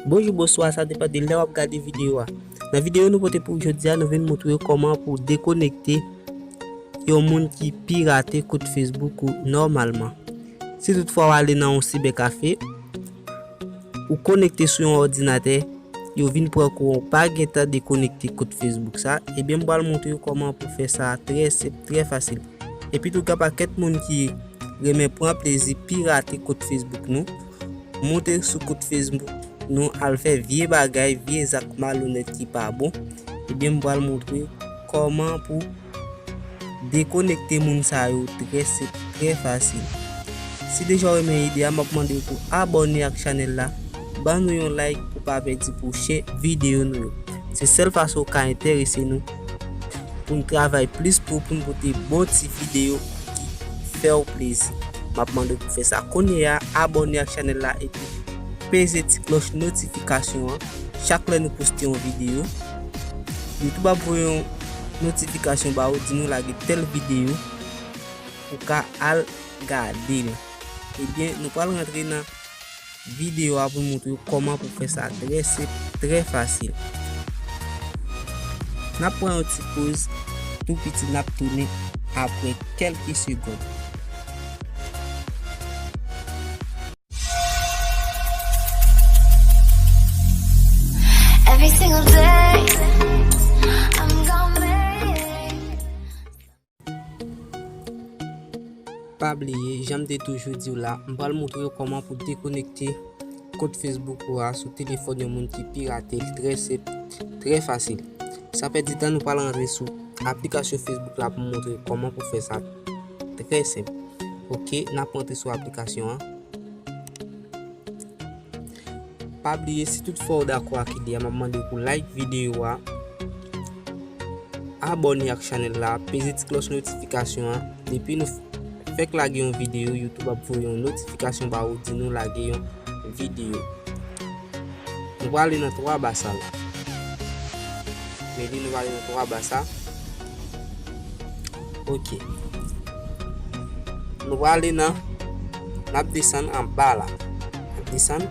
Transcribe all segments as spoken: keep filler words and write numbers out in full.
Bonjou, bonswa, sa depann de lè w ap gade videyo a. Nan videyo nou pote pou ou jodi a, nou vin montre w kòman pou w dekonekte yon moun ki pirate kont Facebook ou nòmalman. Si toutfwa w ale nan yon sibèkafe, ou konekte sou yon òdinatè, yo vin pran kou, ou pa gentan dekonekte kont Facebook sa, ebyen m pral montre w kòman pou fè sa trè senp, trè fasil. Epi tou, gen pakèt moun ki renmen pran plezi pirate kont Facebook nou, monte sou kont Facebook nou, al fè vye bagay, vye zak malonèt ki pa bon. Ebyen, m pral montre kòman pou dekonekte moun sa yo trè senp, trè fasil. Si deja w renmen ide a, m ap mande w pou abòne ak chanèl la, ban nou yon like pou pa pèdi pwochen videyo nou yo. Se sèl fason w ka enterese nou pou n travay plis pou w, pou n pote bon ti videyo ki fè w plezi. M ap mande w pou fè sa kounye a, abòne ak chanèl la epi peze ti klòch notifikasyon an. Chak lè nou poste yon videyo, YouTube ap voye yon notifikasyon ba ou, di nou lage tèl videyo, ou ka al gade l. Ebyen, nou pral rantre nan videyo a pou n montre w kòman pou fè sa trè senp, trè fasil. N ap pran yon ti poz tou piti, n ap tounen apre kèlke segonn. Every single day, I'm gonna make Pa bliye, jan m te toujou di w la, m pral montre w kòman pou dekonekte kont Facebook ou a sou telefòn yon moun ki pirate l trè senp, trè fasil. San pèdi tan, nou pral rantre sou aplikasyon Facebook la pou m montre w kòman pou fè sa trè senp. Oke, n ap rantre sou aplikasyon an. Pa bliye, si toutfwa w dakò ak ide a, m ap mande w pou like videyo a, abòne ak chanèl la, peze ti klòch notifikasyon an. Depi nou f- fèk lage yon videyo, YouTube ap voye yon notifikasyon ba ou, di nou lage yon videyo. Nou prale nan twa ba sa la. Men li, nou prale nan twa ba sa. Oke. Nou prale nan, n ap desann anba la. N ap desann.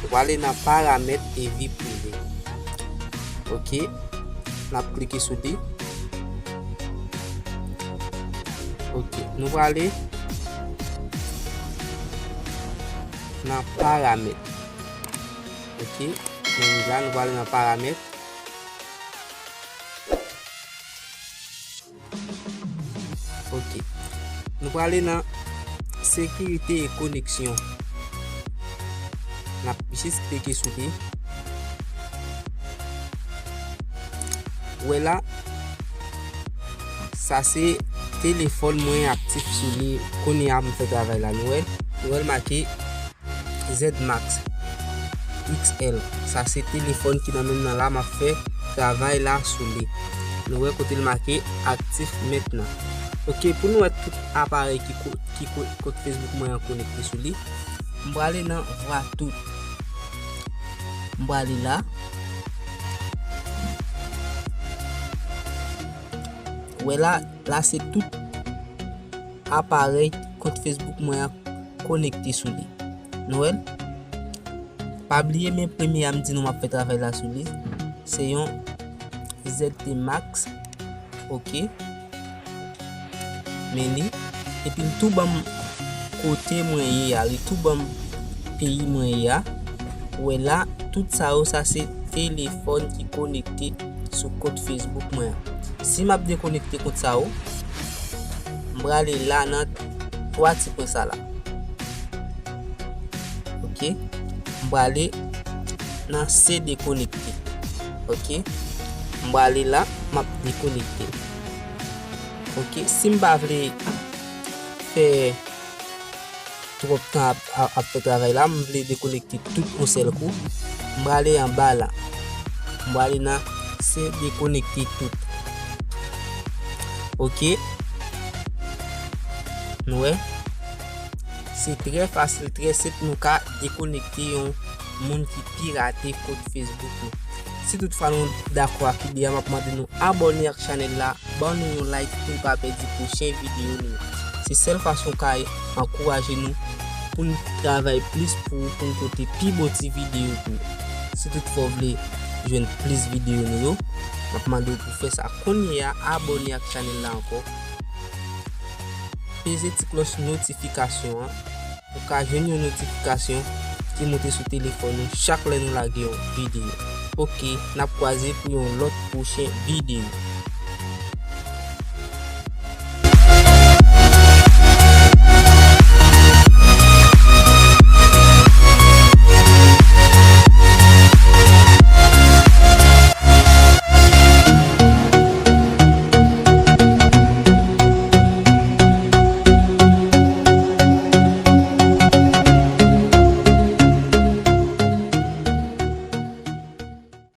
Nou prale nan paramèt e vi prive. Oke. N ap klike sou li. Oke. Nou prale nan paramèt. Oke. Men la, nou prale nan paramèt. Oke. Nou prale nan sekirite e koneksyon. N ap jis klike sou li. Ou wè la, sa se telefòn mwen aktif sou li kounye a pou m fè travay la. Nou wè, nou wè l make Z Max X L. Sa se telefòn ki nan men m nan la, m ap fè travay la sou li. Nou wè kote l make aktif mentnan. Oke, pou nou wè tout aparèy ki ko-, ki ko-, kont Facebook mwen an konekte sou li, m prale nan vwa tout. M prale la. Wè la, la se tout aparèy kont Facebook mwen an konekte sou li. Nou wè l? Pa bliye, men premye a m di nou m ap fè travay la sou li. Se yon Z T Max. Oke. Men li. Epi l tou ban m kote mwen ye a. Li tou ban m peyi mwen ye a. Ou wè la, tout sa yo, sa se telefòn ki konekte sou kont Facebook mwen an. Si m ap dekonekte kont sa yo, m prale la nan twa ti pwen sa la. Oke. M prale nan se dekonekte. Oke. M prale la, m ap dekonekte. Oke. Si m pa vle fè twòp tan ap, ap, ap fè travay la, m vle dekonekte tout yon sèl kou. M prale anba la. M prale nan se dekonekte tout. Oke. Nou wè? Se trè fasil, trè senp, nou ka dekonekte yon moun ki pirate kont Facebook nou. Si toutfwa nou dakò ak ide a, m ap mande nou abòne ak chanèl la, ban nou yon like pou n pa pèdi pwochen videyo nou yo. Se sèl fason w ka ankouraje nou pou n travay plis pou ou, pou n pote pi bon ti videyo pou ou. Si toutfwa w vle jwenn plis videyo nou yo, m ap mande w pou fè sa kounye a, abòne ak chanèl la ankò. Peze ti klòch notifikasyon an pou w ka jwenn yon notifikasyon ki moute sou telefòn ou chak lè nou lage yon videyo. Oke, n ap kwaze pou yon lòt pwochen videyo.